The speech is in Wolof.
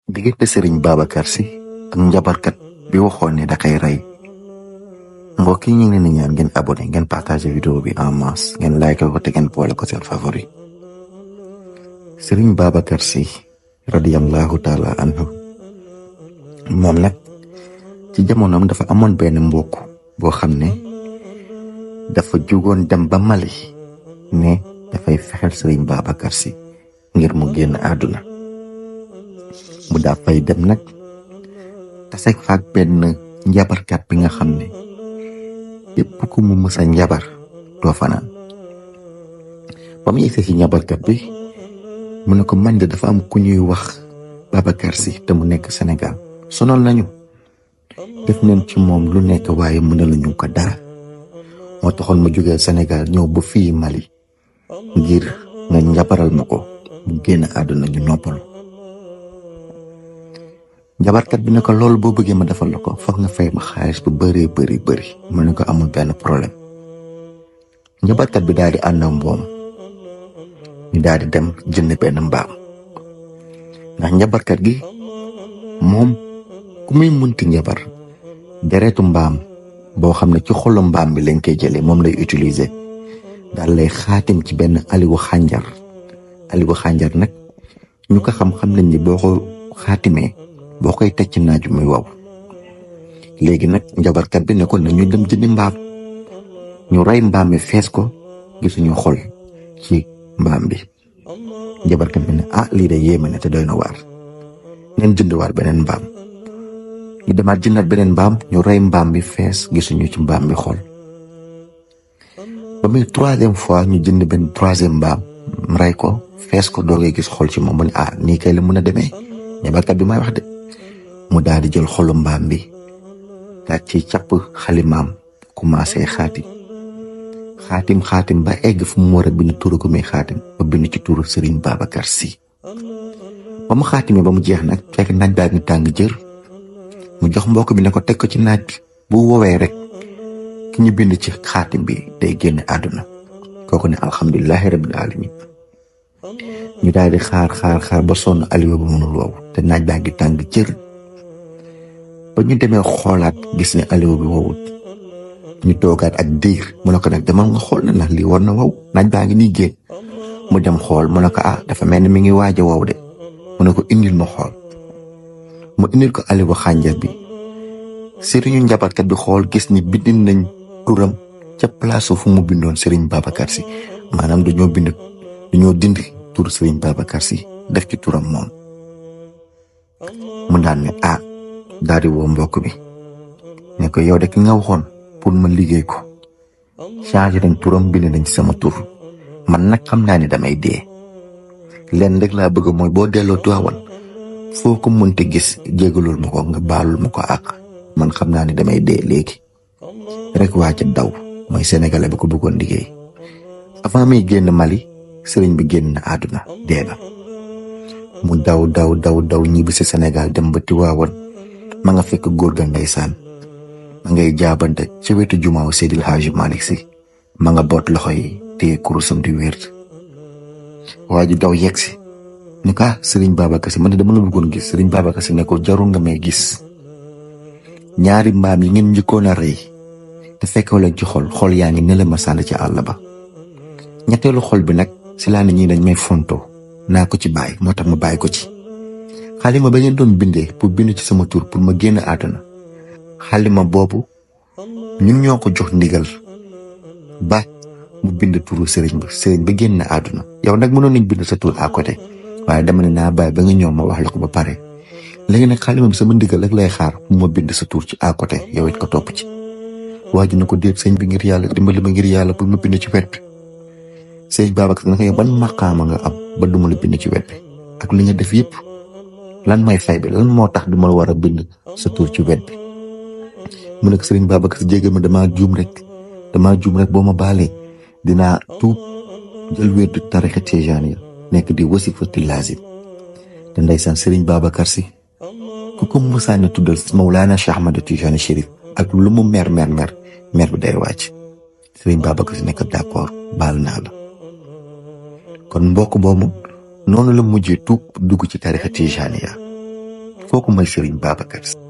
diggante Serigne Babacar Sy ak njabarkat bi waxoon ne da kay rey. mbokk yi ñu ngi leen di ñaan ngeen abonné ngeen partagé vidéo bi en masse ngeen like ko te ngeen boole ko seen favori. Serigne Babacar Sy radiyallahu taala anhu moom nag ci jamonoom dafa amoon benn mbokk boo xam ne dafa jugoon dem ba Mali ne dafay fexel Serigne Babacar Sy ngir mu génn àdduna. mu daa fay dem nag taseeg faak benn njabarkat bi nga xam ne képp ku mu mësa njabar doo fanaan. ba mu yegsee ci njabarkat bi mu ne ko man de dafa am ku ñuy wax Babacar Sy te mu nekk Sénégal sonal nañu def nañ ci moom lu nekk waaye mënaluñu ko dara moo taxoon ma jógee Sénégal ñëw ba fii Mali ngir nga njabaral ma ko mu génn àdduna ñu noppalu. njabarkat bi ne ko loolu boo bëggee ma defal la ko foog nga fay ma xaalis bu bëree bëri mu ne ko amul benn problème. njabarkat bi daal di ànd ak mboom ñu daal di dem jënd benn mbaam ndax njabarkat gi moom ku muy munti njabar deretu mbaam boo xam ne ci xolu mbaam bi lañ koy jëlee moom lay utiliser daal lay xaatim ci benn aliwu xànjar nag ñu ko xam nañ ni boo ko xaatimee boo koy teg ci naaju muy waw. léegi nag njabarkat bi ne ko nañu dem jëndi mbaam ñu rey mbaam mi fees ko gisuñu xol ci mbaam bi. njabarkat bi ne lii de yéeme na te doy na waar neen jëndiwaat beneen mbaam. ñu demaat jëndaat beneen mbaam ñu rey mbaam bi fees gisuñu ci mbaam bi xol. ba muy troisième fois ñu jënd benn troisième mbaam rey ko fees ko doogee gis xol ci moom mu ne nii kay la mën a demee njabarkat bi may wax de. mu daal di jël xolu mbaam bi daal ci càpp xalimaam commencé xaatim ba egg fu mu war a bind turu ko muy xaatim ba bind ci turu Serigne Babacar Sy. ba mu xaatimee ba mu jeex nag fekk naaj baa ngi tàng jër mu jox mbokk bi ne ko teg ko ci naaj bi bu woowee rek ki ñu bind ci xaatim bi day génn àdduna. kooku ne alhamdulilahi rabbil alamin. ñu daal di xaar ba sonn aliwa ba mënul wow te naaj baa ngi tàng jër. ba ñu demee xoolaat gis ne aliwa bi wowut ñu toogaat ak diir mu ne ko nag demal nga xool na ndax lii war na wow naaj baa ngi nii génn. mu dem xool mu ne ko dafa mel ni mi ngi waaj a wow de mu ne ko indil ma xool. mu indil ko aliwa xànjar bi sëriñu njabarkat bi xool gis ni bind nañ turam ca place fu mu bindoon Serigne Babacar Sy maanaam dañoo dindi tur Serigne Babacar Sy def ci turam moom. mu daan ne daal di woo mbokk bi ne ko yow de ki nga waxoon pour ma liggéey ko changé nañ turam bind nañ ci sama tur man nag xam naa ne damay dee leen rek laa bëgg mooy boo delloo Tiwaawan foo ko mënte gis jégalul ma ko nga baalul ma ko man xam naa ne damay dee léegi rek waa ca daw mooy sénégalais ba ko bëggoon liggéey. avant muy génn Mali sëriñ bi génn na àdduna dee na mu daw ñibbi si Sénégal dem ba Tiwaawan ma nga fekk góor ga ndeysaan ma ngay jaabante ci wetu jumaaw Seydil Hadji Malick Sy ma nga boot loxo yi téye kurusam di wér. waa ji daw yegg si ni ko Serigne Babacar Sy man de dama la bëggoon gis Serigne Babacar Sy ne ko jarul nga may gis ñaari mbaam yi ngeen njëkkoon a rey te fekkoo leen ci xol yaa ngi ne la ma sànni ci àll ba. ñetteelu xol bi nag si laa ne ñii dañ may fonto naa ko ci bàyyi moo tax ma bàyyi ko ci. xalima ba ngeen doon bindee pour bind ci sama tur pour ma génn àdduna xalima boobu ñun ñoo ko jox ndigal ba mu bind turu sëriñ ba génn àdduna. yow nag mënoon nañ bind sa tur à côté waaye dama ne naa bàyyi ba nga ñëw ma wax la ko ba pare léegi nag xalima bi sama ndigal rek lay xaar pour ma bind sa tur ci à côté yow it ko topp ci. waa ji na ko déet sëñ bi ngir yàlla dimbali ma ngir yàlla pour ma bind ci wet bi. sëñ Babacar naka yow ban maqaama nga am ba duma la bind ci wet bi ak li nga def yëpp lan mooy fay bi lan moo tax duma la war a bind sa tur ci wet bi. mu nekk sëriñ Babacar si jéggal ma damaa juum rek boo ma baalee dinaa tuub jël wérdu tarixa tijaaniya nekk di wasifati lazim. te ndeysaan sëriñ Babacar si ku ko mësaane tuddal Mawlana Cheikh Ahmad Tijani Chérif ak lu mu mer bi day wàcc. sëriñ Babacar si nekk d'accord baal naa la. kon mbokk boobu noonu la mujjee tuub dugg ci tarixa tijaaniya kooku mooy Serigne Babacar Sy.